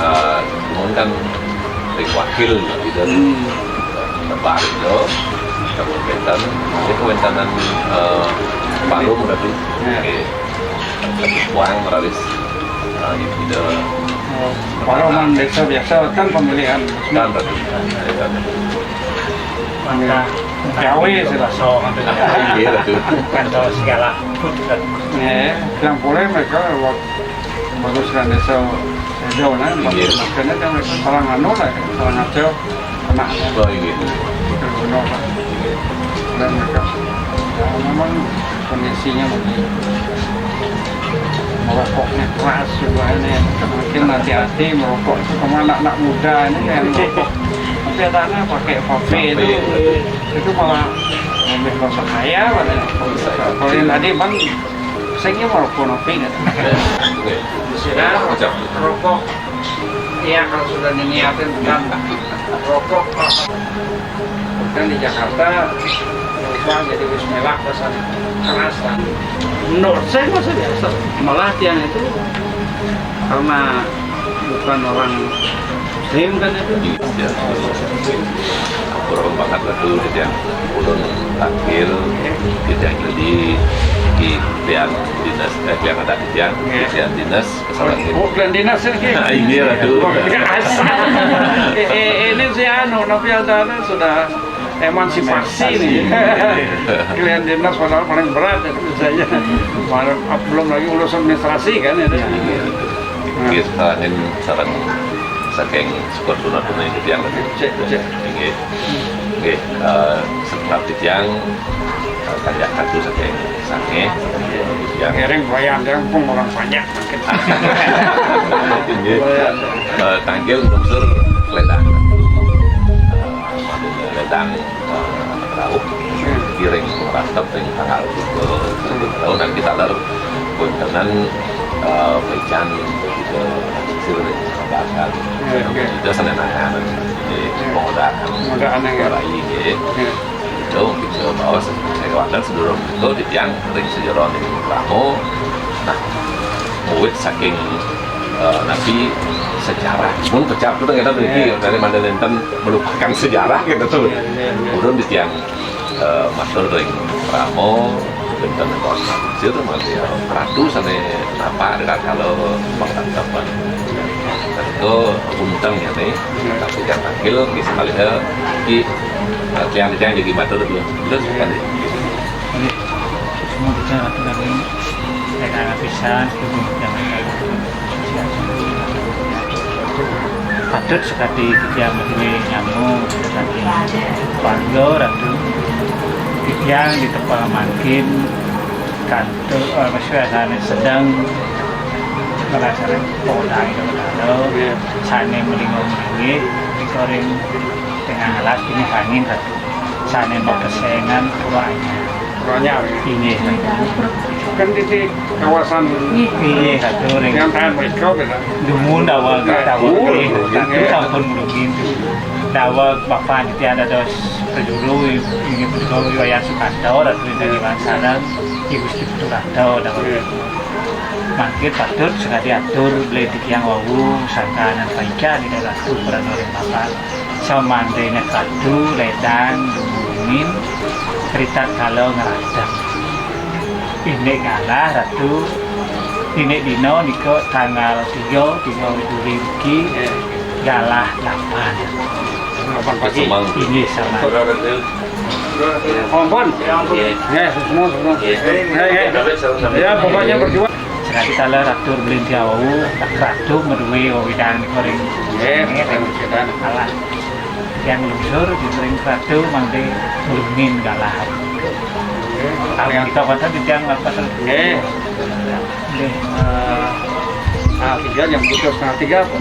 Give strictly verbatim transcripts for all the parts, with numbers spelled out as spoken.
Eh, cuman kan ring wakil gitu, lebar itu, kabupaten, itu wentanan, eh, parum berarti. Oke. Kuang raris, eh, itu. Paruman desa biasa kan pemilihan. Kan berarti. Maka gawe sih lah. Iya, betul. Bukan tahu segala. Ya, yang boleh mereka lewat bagus kan desa Sedo, nah, iya, maksudnya kan mereka salah anu lah, salah ngaco, kena. Oh, iya. Itu benar, Pak. Dan mereka, ya, memang kondisinya begini. Merokoknya keras juga ini, makin hati-hati merokok itu sama anak-anak muda ini yang merokok. Tapi ada anak pakai vape itu, itu malah lebih bahaya, Pak. Kalau yang tadi, Bang, saya ingin merokok ngopi gitu. Oke. Sudah, rokok. Iya, kalau sudah diniatin, kan rokok. Kan di Jakarta berubah jadi wis melak rasanya, keras lah. Menurut saya masih biasa. Malah tiang itu karena bukan orang Muslim kan itu. Ya, kurang banget lah tuh, dia ulun lahir, tidak jadi di pilihan dinas, eh, pilihan ada di tiang, pilihan dinas, kesalahan ini. Oh, pilihan dinas ini. Nah, ini lah tuh. Eh, eh, ini si anu, tapi ada sudah emansipasi nih. Pilihan dinas padahal paling berat itu saya. Malah, belum lagi urus administrasi kan itu. Iya. Nah. Kita ini saran saking syukur sunat ini yang lebih. Cek, cek. Inggih. Inggih, eh, setelah titiang, eh, kaya kadu saking sange, titiang. Ngiring pelayan, dia pun orang banyak. Inggih. Eh, tanggil unsur kelendang. Eh, kelendang, eh, rauh. Ngiring rantep ring tanggal tiga. Taun nang kita ler puntenan, eh, mejan kita sisir ring bakal. Iya, iya. Kita senenangan. Jadi, pengudaan. Pengudaan, ya. Bayi, ya. Iya. Itu, kita bawa se-, sewatan sedurung itu di tiang ring sejeroning ramo. Nah, muwit saking, eh, napi sejarah. Mun kecap itu kita berarti dari mana nenten melupakan sejarah gitu tuh. Iya, iya, iya. Urun di tiang, eh, matur ring ramo, benten kos matur, mati ya. Ratu sane napa ada kalau pangkatapan. Itu unteng ya nih. Tapi yang terakhir, misalnya, ki, eh, tiang-tiang jadi matur tuh. Terus kan, semua kita lagi, saya kangen pisan, itu yang patut sekali kita menjadi nyamuk, sekali warga, ratu. Kita di tempat makin kantor, eh, maksudnya, sana sedang merasakan podang itu kalau, iya, sana melingong ini, dikoreng tengah alas, ini angin, ratu. Sana mau kesengan, kurangnya. Kurangnya, ya. Ini. Kan di, di kawasan, iya, satu ring. Yang tahan mereka, beda. Dumun dawa, iya, dawa, oh, iya, iya, tapi sampun mungkin. Dawa, bapak di tiada dos, penjuru, ini penjuru, Wayan Sukanto, dan dari Bangsalan, Ibu Sri Putu Kanto, dawa. Iya. Mangkin patut sekali atur, beli tiang wawu, sangkanan paica, di dalam tu, peran orang bapak. Samandene kadu ledang dumunin, ritat kala ngradep. Indik galah, Ratu. Indik dina nika tanggal tiga, tiga Februari niki, galah lapan. Lapan pagi. Inggih, sami. Ampun. Nggih, semua, semua. Nggih, nggih. Ya, pokoknya berjuang. Sekali kala Ratu Belincing wau, Ratu madué wewidangan nika ring. Nggih, nggih, ring wewidangan. Alah. Tiang lungsur, ring Ratu mangke nglungin galah. Nggih. Tahu kita kota di tiang apa tuh? Nggih. Nggih. Eh, ah, tiga jam putus, setengah tiga apa?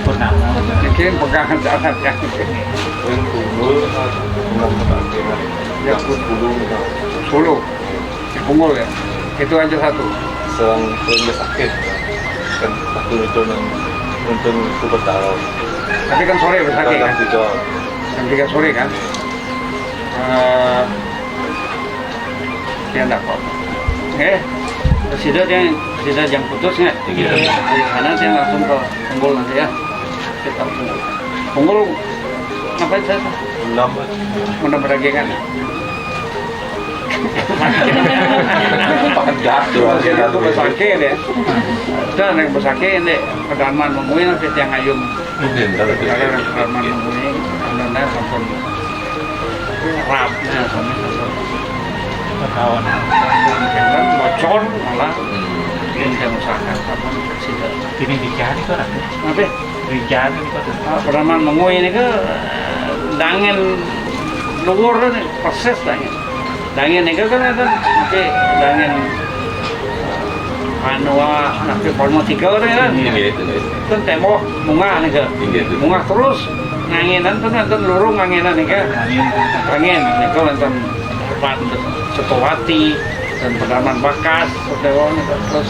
Purnama. Mungkin pegangan jalan ya. Yang punggul, enam petang. Ya, sepuluh. Sepuluh. Di punggul ya. Itu aja satu. Sedang, sedang sakit. Kan aku itu nonton, nonton Super Tahu. Tapi kan sore besakit kan? Jam tiga. Jam tiga sore kan? Eh, ya, ndak apa-apa. Nggih. Sida dia, sida jam putus nggih. Iya. Di sana dia langsung ke Punggul nanti ya. Kita Punggul. Punggul ngapain saya? Enam. Menambah dagangan. Padat tuh. Jadi aku besakit ya. Dan yang besakit ini pedalaman memuin nanti tiang ayam. Mungkin kalau Kalau yang pedalaman memuin, anu sampun rap, ya, sampai sampun Kawan. Kan bocor malah. Hmm. Yang saya usahakan apa sih? Ini di jalan itu, Ratu. Apa? Di jalan itu, Ratu. Ah, pedalaman memuin ini ke dangin luhur ini, persis dangin. Dangin niku kan enten, nggih, dangin anu, nggih, Palma tiga niku kan. Nggih, nggih. Ten tembok munggah niku. Nggih, nggih. Munggah terus nganginan ten, enten lurung nganginan niku. Angin. Angin niku enten Pan Setowati dan pedalaman Bakas, Setowati niku terus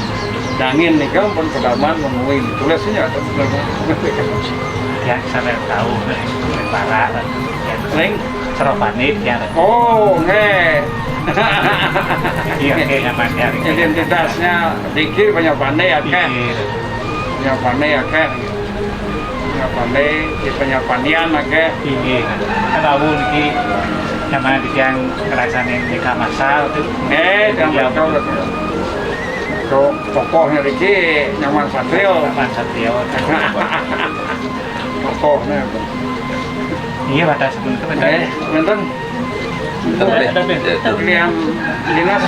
dangin niku pun pedalaman memuin. Tulisnya ada pedalaman. Ya, sampai tahu, para. Ring. Sero Pandé, ya. Oh, nggih. Iya, nggih, nyaman, ya. Identitasnya dikit, banyak pandai, akeh. Iya. Banyak pandai, akeh. Banyak pandai, di penyampaian, akeh. Iya. Kan tahu niki, namanya di tiang ngerasain nikah masal tuh. Nggih, yang Ya. betul, betul. Tuh, tokohnya niki Nyoman Satrio. Nyoman Satrio. Tokohnya. Iya, pada sebelum itu, pada. Eh, nonton. Nonton, Ada, ada, ada. Liam Dinas.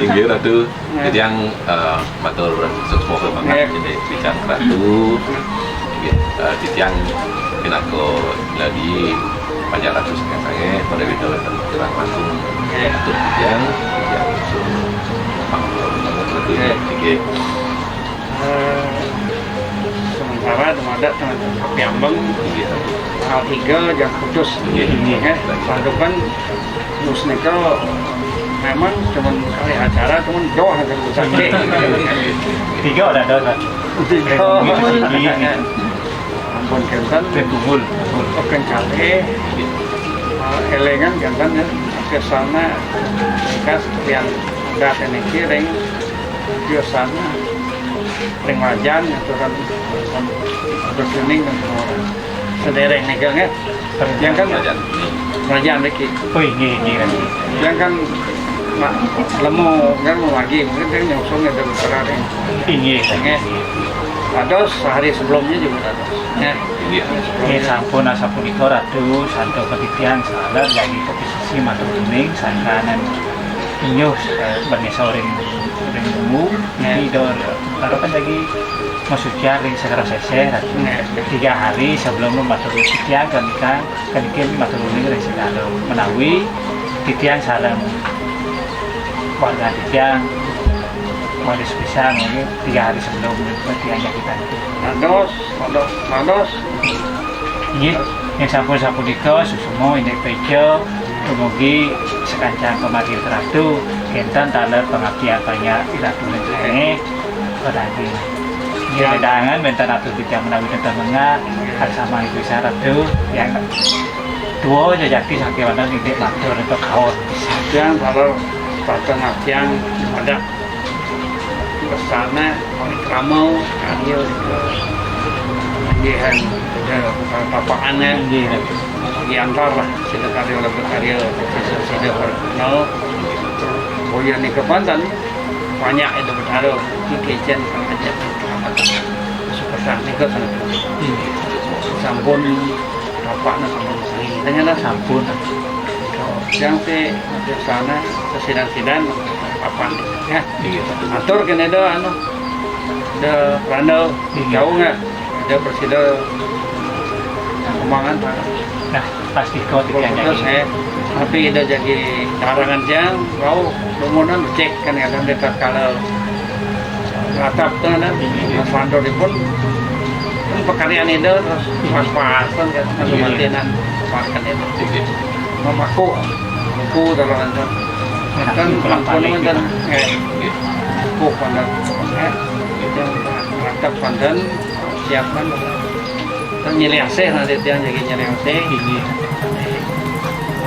Inggih, Ratu. Nah. Jadi yang, eh, matur suksma banget Nggih. Ini bicara Ratu. Inggih, eh, titiang pinaka lagi panjang Ratu saking sange pada wita wonten kirang langkung Nggih. Atur titiang, titiang langsung panggung Ratu Nggih. Inggih. Eh, sementara dumadak tengah Piambeng, Iya. Tanggal tiga jam putus. Iya. Ya, padukan terus nika memang cuman kali acara, cuman doh akan besakit. Tiga udah ada, Pak. Tiga. Iya. Ampun kenten. Kumpul. Oke kali. Eh, elengan kenten ya. Kesana, kas yang datang kiring. Biasanya ring wajan aturan terus kuning dan semua. Sedereng nika nggih. Yang kan Wajan. Wajan niki. Oh, inggih, inggih. Yang kan mak lemu kan lagi mungkin dia nyosong itu besar. Inggih. Nggih. Ada sehari sebelumnya juga ada. Nggih. Inggih. Sebelumnya. Nggih, sampun asapunika Ratu, santo kaditian salah lagi posisi matur kuning sangkanan inyuh, eh, bernisa ring, ring bumbu. Nggih. Niki dor, kalau kan lagi Masucian ring segara seseh, Ratu. Nggih. Tiga hari sebelum matur titiang kami kan, kami matur nuwun ring segara menawi titiang sareng warga titiang, warga sepisan mungkin tiga hari sebelum titiang kita. Dados, dados, dados. Inggih, yang sampun sapunika suksma indik peca dumugi sakancan pamargi Ratu, kenten taler pangabdian panjak Ratu ring Padaging. Nggih, wewidangan wénten atur titiang menawi nenten mengak, aksama ibu saratu, yang tua jejati sakéwanten indik matur ento kaur. Tiang kalau pateng atiang madak bersana, krama, karya, Nggih, kan, udah, eh, bapakane. Nggih. Diantar lah, sida karya oleh berkarya, sida, sida, no. Oh ya, nika panten, banyak itu berkarya, iki kecen, kang aja. Suka nika kan. Sampun, bapaknya sampun sering, ternyata sampun. Yang te, sana, sesidan-sidan, apa, ya. Iya. Atur kene do, anu, do, rando, jauh nggak? Ada presiden kembangan, Pak. Nah, pasti kau tidak putus, jadi. Eh. Tapi ada jadi karangan jang, kau lumunan cek kan, kadang dekat kalau ratap tuh ada, Mas Fando di pun, kan pekerjaan itu terus pas-pasan kan, lalu Iya. Matinan, makan itu. Iya. Mamaku, aku kalau ada. Nah, Kan itu pelan-pelan ampun, itu. Kan, eh, Iya. Aku pandang, eh, itu ratap pandan, siap kan. Kan nyilih asih nanti dia jadi nyilih asih. Ini.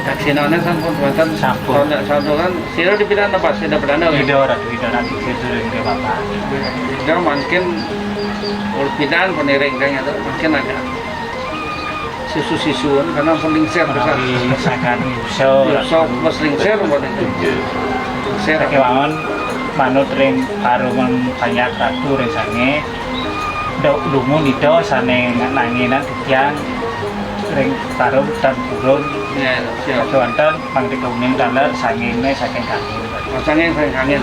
Taksi nona sampun, buatan Sampun. Tahun tak satu kan, sira di pidana pas, sira pidana kan? Ida orang, ida orang, itu yang dia bapak. Ida makin, kalau pidana peniring kan, itu makin agak susu-susuan, karena paling ser besar. Menawi sakan iso, Iso, pas lingser, buat itu. Lingser. Sakéwangun manut ring paruman panjak ratu ring sange. Dok dumun ida sane nanginan titiang ring parum tan purun. Ya, siap. Kewanten mangke kauning taler sangene saking kami. Masangnya saya kangen.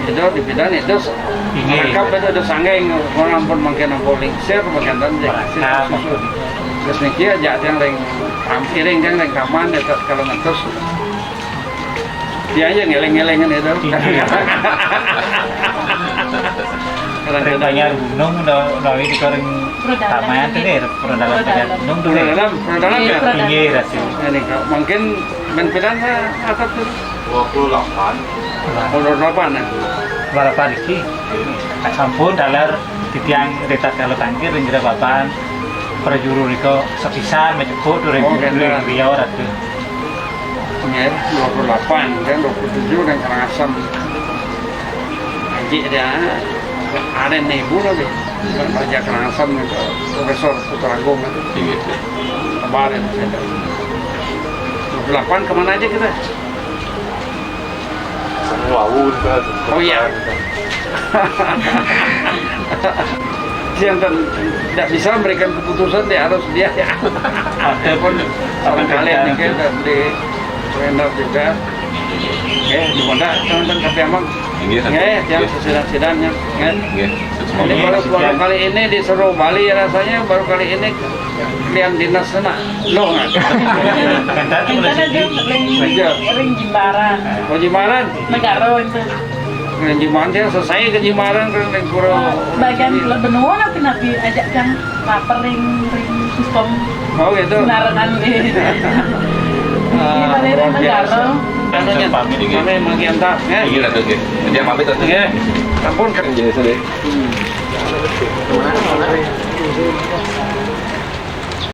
Itu di bidan itu Inggih. Lengkap itu ada sanggeng, orang pun mungkin ampun lingsir, mungkin dan Lengkap. Terus niki aja ada yang ring, am, iring yang ring kaman itu kalau ngetus. Dia aja ngeleng-ngelengan itu. Inggih. Kadang-kadang Ring Banjar Gunung, udah, udah itu ke ring Pura Dalam taman tuh ini. Nih, Pura Dalam Pura Banjar Dalam. Gunung tuh Pura nih. Dalam, Pura Dalam. Iya, Pura Dalam. Inggih, Ratu. Ini, Kak, mungkin pimpinan, eh, apa tuh? Dua puluh delapan. Dua puluh delapan, ya? Dua puluh delapan iki. Sampun taler titiang Rita kalau tangkir ring Gerababan. Prajuru rika sepisan menyebut ring Oh, ring gitu. Riau Ratu. Nggih, dua puluh delapan, kan dua puluh tujuh kan Karangasem. Haji dia, ada ibu lagi. Raja Karangasem itu, Profesor Putra Agung itu. Iya, iya. Kemarin saya. Dua puluh delapan kemana aja kita? Wau, kita. Oh, iya. Yang kan tidak bisa memberikan keputusan, dia harus dia, ya. Ada pun Apa barangkali kerja? Mungkin di Wendel juga. Oke, di Honda, teman-teman, tapi emang Inggih, ya, Tante. Yang Inggih. Sesidang-sidangnya, ya. Inggih. Jadi, Semoga baru, baru kali ini disuruh Bali, rasanya baru kali ini yang dinas sana. Loh, nggak? Kan tadi Kita udah aja sini. Ring, Iya. Ring Jimbaran. Oh, Jimbaran? Negara itu. Nah, Jimbaran, saya selesai ke Jimbaran, ke Pura. Bagian Pulau Benua, tapi nabi ajak yang lapar ring, ring Sukom. Oh, gitu. Narangan, eh. Ah, Di Bali luar biasa. Negara. Anunya, Pamit, gitu. Kami bagian tak, ya. Iya, Ratu, gitu. Dia pamit, Ratu. Ya, ampun, kan. Iya, sudah. Hmm.